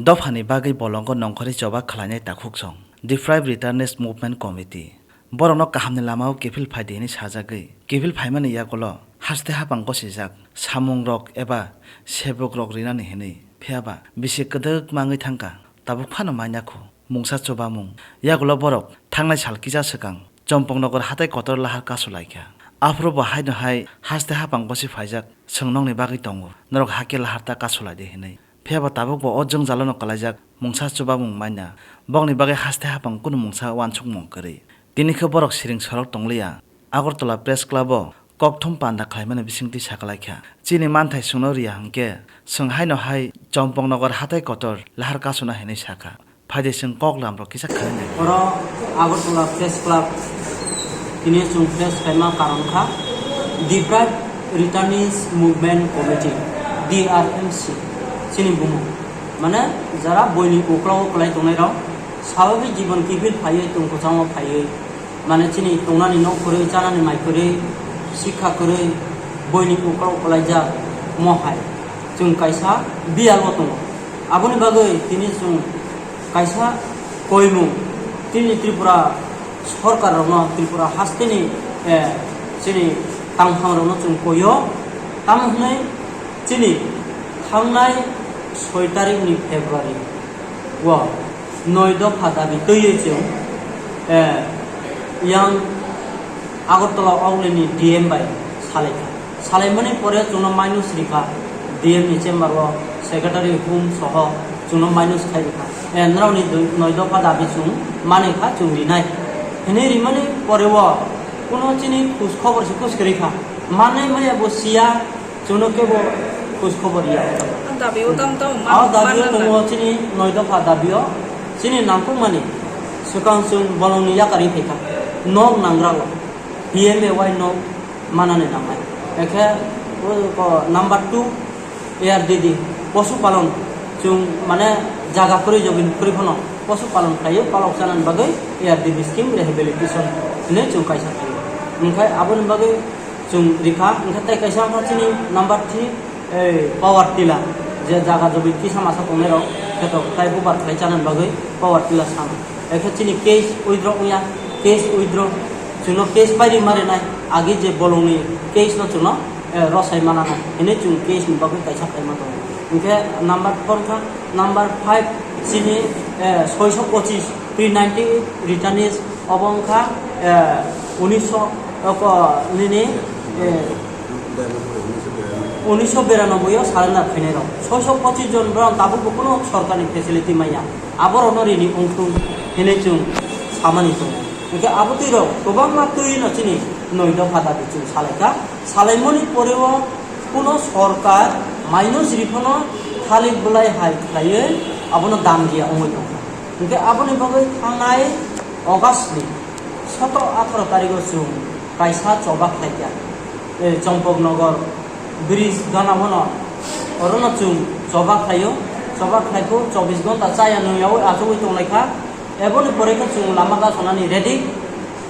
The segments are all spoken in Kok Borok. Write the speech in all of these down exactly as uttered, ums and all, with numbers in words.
Dophani bagwi bolongo nongkhorwi choba khlainai takhuksong, Deprived Returnees Movement Committee. Borokno kahamni lamao kiphil phai di hwnwi sajagwi, kiphil phaimani yagulo haste hapang gosijak samungrok eba sebukrok rinani hwnwi, phiyaba bisi kwdwkma wngwi thangkha, tabuk phano manya khu mungsa chubamung. Yagulo borok thangnai sal kisa swkang Chompoknogor hatai kotor lahar kasu laikha. Aphuru bo haino hai haste hapang gosi phaijak, chwng nokni bagwi tongo, norok hakhe lahar ta kasu lai di hwnwi. Phiya ba tabuk bo o jwngjalo no kwlaijak mungsa chubamung manya. Bokni bagwi haste hapang kunu mungsa uansukmung kwrwi. Tini khe borok siring sorok tongliya. Agartala Press Club o kokthum panda khlaimani bisingtwi sakalaikha. Chini manthai chwngno riya hwnkhe, chwng haino hai Chompoknogor hatai kotor lahar kasuna hinwi sakha. Phaidi chwng kok lamrok kisa khlainai. Oro Agartala Press Club tini chwng press khlaima karon kha Deprived Returnees Movement Committee, D R M C, chini bumung. Mane jara boini uklogo kwlai tongnai rok, swabhabik jibon kiphil phaiwi tong kwchango phaiwi, mane chini tongnani nok kwrwi, chanani mai kwrwi, sikha kwrwi, boini uklogo kwlaijak mohai chwng kaisa biyalo tongo. Aboni bagwi tini chwng kaisa koimung tini Tripura sorkar rokno, Tripura hasteni, eh, chini tangphang rokno chwng koio, tamo hwnwi chini thangnai soi tarikni February o noi dopha dabi twiwi chwng, eh, yang Agartala Ogulini D M bai salaikha. Salaimani pore chwngno minus rikha, D M ni chamber o secretary hum soho chwngno minus khai rikha. Eh, nrokni dui-, noi dopha dabi chwng manwi kha, chwng rinai. Hwnwi rimani pore o kuno chini khus khobor se khus kwrwi kha. Manwi maya bo siya, chwngno kebo khus khobor ya. Dabi o tamo tamo. O dabi o tongo chini noi dopha dabi o. Chini nangkukmani swkang chwng bolongni yakarwi phaikha. Nok nangra o. P M A Y nok manani nangnai. Ekhe o ko number two A R D D, posu palon, chwng mane jaga kwrwi jogin kwrwi phano posu palon khlaiwi palok chanani bagwi A R D D scheme rehabilitation hinwi chwng kaisa khlaiwi. Hwnkhe aboni bagwi chwng rikha, hwnkhe tei kaisa wngkha chini number three, ei power tiller, je jaga jogin kisa masa tongnai rok kheto tai bubar khlai chanani bagwi power tiller sana. Ekhe chini case withdraw wngya, case withdraw. Chwngno case pairi marinai, agi je bolongni case no chwngno, eh, rosai manana. Hini chwng case ni bagwi kaisa khaima tongo. Hinkhe number four kha, number five chini, eh, soiso pochis, three ninety returnees, obo wngkha, eh, unisho, oko nini, eh, unisho biranoboi o surrender khainai rok. Soiso pochis jon borok tabuk bo kuno sorkarni facility maya. Aborokno rini wngthung hinwi chwng samani tongo. Hinkhe abo twi rok kwbangma twi no chini noi dopha dabi chwng salaikha. Salaimani pore o kuno sorkar minus rifano thalik bwlai hai khlaiwi abono dan diya wngwi tongkha. Hinkhe aboni bagwi thangnai August ni soto atharo tarikh o chwng kaisa choba khlaikha. Eh, Chompoknogor bridge gana bono orono chwng choba khlaio. Choba khlaikho chobbish ghonta chaya nungyaui achugwi tonglaikha. Eboni pore khe chwng lama kasonani ready.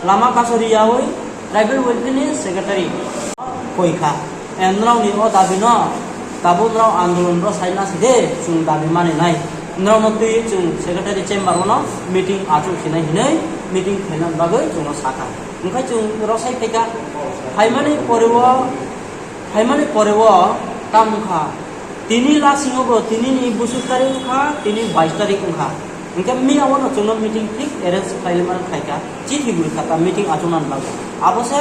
Lama kasoriyaui tribal welfare ni secretary koi kha. Eh, nrokni o dabi no tabuk nrok andolon rw saina si de chwng dabi mani nai. Nrokno twi chwng secretary chamber o no meeting achuk sinai hinwi meeting khaina bagwi chwngno sakha. Hwnkhe chwng rosai phaikha. Phaimani pore o, phaimani pore o tamo wngkha? Tini lasing o bo tini ni bwswk tarik wngkha, tini bais tarik wngkha. Hwnkhe miya o no chwngno meeting thik arrange khlai mani khaikha. Chithi bo rwkha ta meeting achuknani bagwi. Abo se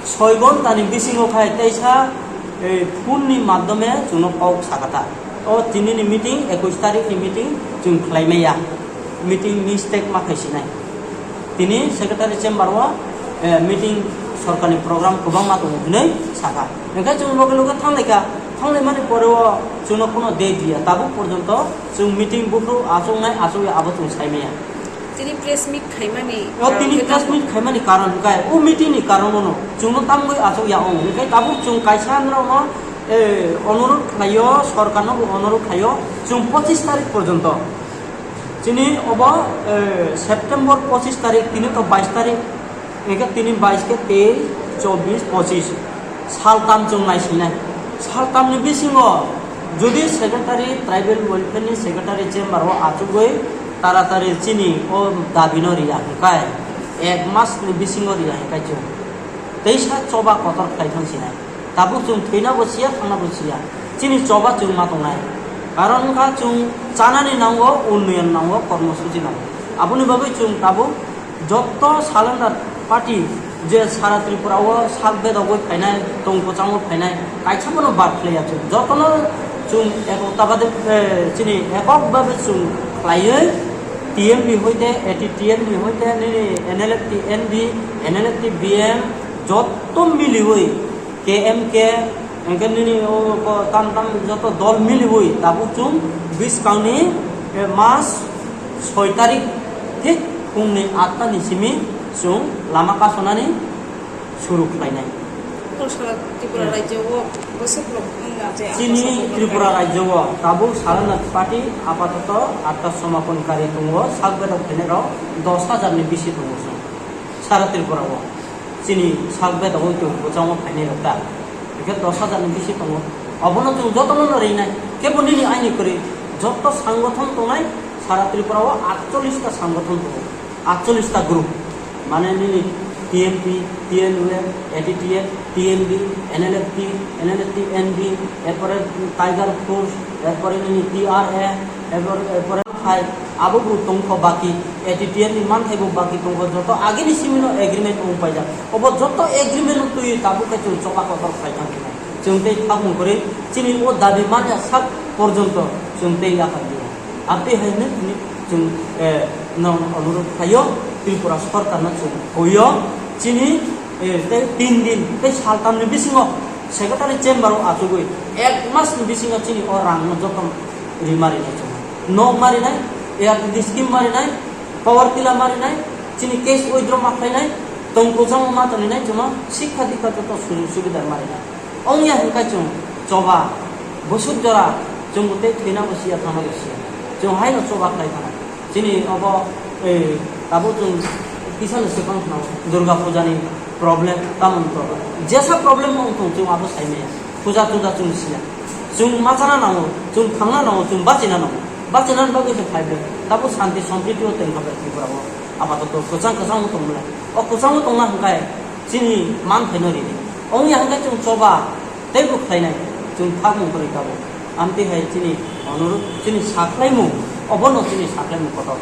soi ghonta ni bisingo khai teisa, eh, phone ni madhyome chwngno kok sakha ta. O tini ni meeting, ekush tarik ni meeting chwng khlai maya. Meeting mistake ma khai sinai. Tini secretary chamber o, eh, meeting sorkarni program kwbangma tongo hinwi sakha. Hwnkhe chwng loge loge thanglaikha. Thanglaimani pore o chwngno kuno date diya. Tabuk porjonto chwng meeting buphuru achuknai achukya abo chwng saimaya. Tini press meet khaimani O tini karon khe press tamo? Meet khaimani karon hwnkhe o meeting ni karon no chwngno tamgwi achukya ong. Hwnkhe tabuk chwng kaisa nrokno, eh, onurodh khlaio, sorkarno bo onurodh khlaio, chwng pochis tarik porjonto. Chini obo, eh, September pochis tarik, tini to bais tarik, hwnkhe tini bais khe teis, chobbish, pochis. Saltam chwng naisinai. Saltamni bisingo Jodi secretary, tribal welfare ni secretary chamber o achugwi taratari chini o dabi no riya hwnkhe, ek mas ni bisingo riya hwnkhe chwng teisa choba kotor khlai thang sinai. Tabuk chwng thwina bo siya, thangna bo siya. Chini choba chwng ma tongnai. Karon wngkha chwng chanani nango, unnoyon nango, kormosuchi nango. Aboni bagwi chwng tabuk Jotto salanda party je sara Tripura o sak bedogwi phainai, tong kwchango phainai, kaisa bono bad khlaiya chwng. Jotono chwng ekokta bade, eh, chini ekok babe chwng khlaiwi T M B hoite, A T T M B hoite, nini N L F T N B, N L F T B M, jotto miliwi K M K, hwnkhe nini o ko tam tam joto dol miliwi tabuk chwng bwskangni, eh, mas soi tarik thik phungni atta ni simi chwng lama kasonani suru khlainai. Sara Tripura rajyo o bwswk rok wngna je Chini Tripura rajyo o tabuk salanda party apatoto atta somaponkari tongo, sak bedok khainai rok dos hajar ni bisi tongo chwng sara Tripura o. Chini sak bedok wngtwi bwchango phainai rok ta. Hwnkhe dos hajar ni bisi tongo. Obono chwng jotono no rinai. Kebo nini aini kwrwi joto sangothon tongnai sara Tripura o atchollish ta sangothon tongo. Atchollish ta group. Mane nini T M P, T N U F, A T T F, T M B, N L F T, N L F T N B, erpore Tiger Force, erpore nini T R A, erpore, erpore hai abo bo tongkho baki, A T T F ni manthai bo baki tongkho, joto agini simino agreement wng paijak. Obo joto agreement wng twi tabuk khe chwng choba kotor khai thang khe. Chwng tei thakmung kwrwi chini o dabi manya sak porjonto chwng tei yaphar di. Abtwi hai hwnwi chwng, eh, no onurodh khlaio, Tripura sorkarno chwng hoio, chini, eh, tei tin din tei saltamni bisingo secretary chamber o achugwi ek masni bisingo chini o rangno joto ri marinai chwngno. Nok marinai, A R D D scheme marinai, power tiller marinai, chini cash withdraw ma khlainai, tong kwchangma ma tonglinai chwngno sikha dikha joto sujog subida marinai. Ongya hwnkhe chwng choba, bwswk jora chwng tei thwina bo siya, thangna bo siya. Chwng haino choba khlai thangna. Chini obo, eh, tabuk chwng kisa no swkang khna Durga Puja ni problem, tamoni problem. Jesa problem wng thung chwng abo sai maya. Puja tuja chwng siya. Chwng machana nango, chwng thangna nango, chwng bachina nango. Bachina bagwi se phai ble. Tabuk santi sompriti o tengkha ble Tripura o. Apatoto kwchang kwchang tong ble. O kwchang tongna hwnkhe chini man phaino ridi. Ongya hwnkhe chwng choba teibo khlainai, chwng thakmung kwrwi tabuk. Amtwi hai chini onurodh, chini sakhlaimung, obono chini sakhlaimung kotor.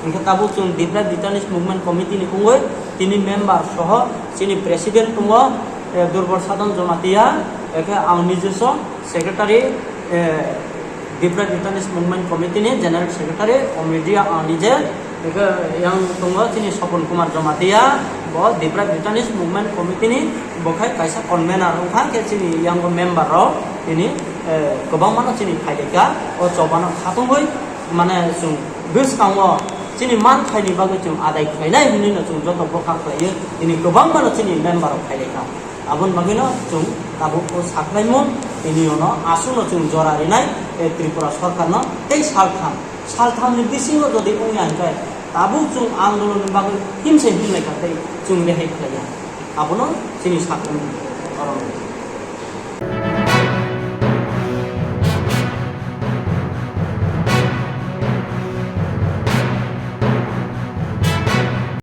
Hwnkhe tabuk chwng Dipra Bhutanese Movement Committee ni wngwi tini member soho chini president tongo, eh, Durbal Sadhan Jamatia, ekhe ang nijeso secretary, eh, Dipra Bhutanese Movement Committee ni General Secretary, o media ang nije, eke yang tongo chini Sopon Kumar Jamatia, bo Dipra Bhutanese Movement Committee ni bo khai kaisa convener wngkha, khe chini yang member rok tini, eh, kwbangma no chini phailika, o chobano khatungwi mane chwng bwskango chini man phaini bagwi chwng adai khlainai hinwi no chwng joto bwkha khlaiwi tini kwbangma no chini member rok phailika. Aboni bagwino chwng tabuk o saklaimung, tini ono aswkno chwng jora rinai, eh, Tripura sorkarno tei saltham, salthamni bisingo jodi wngya hwnkhe tabuk chwng andolonni bagwi himse himlaikha tei chwng rehai khlaiya. Abono chini saklaimung oro.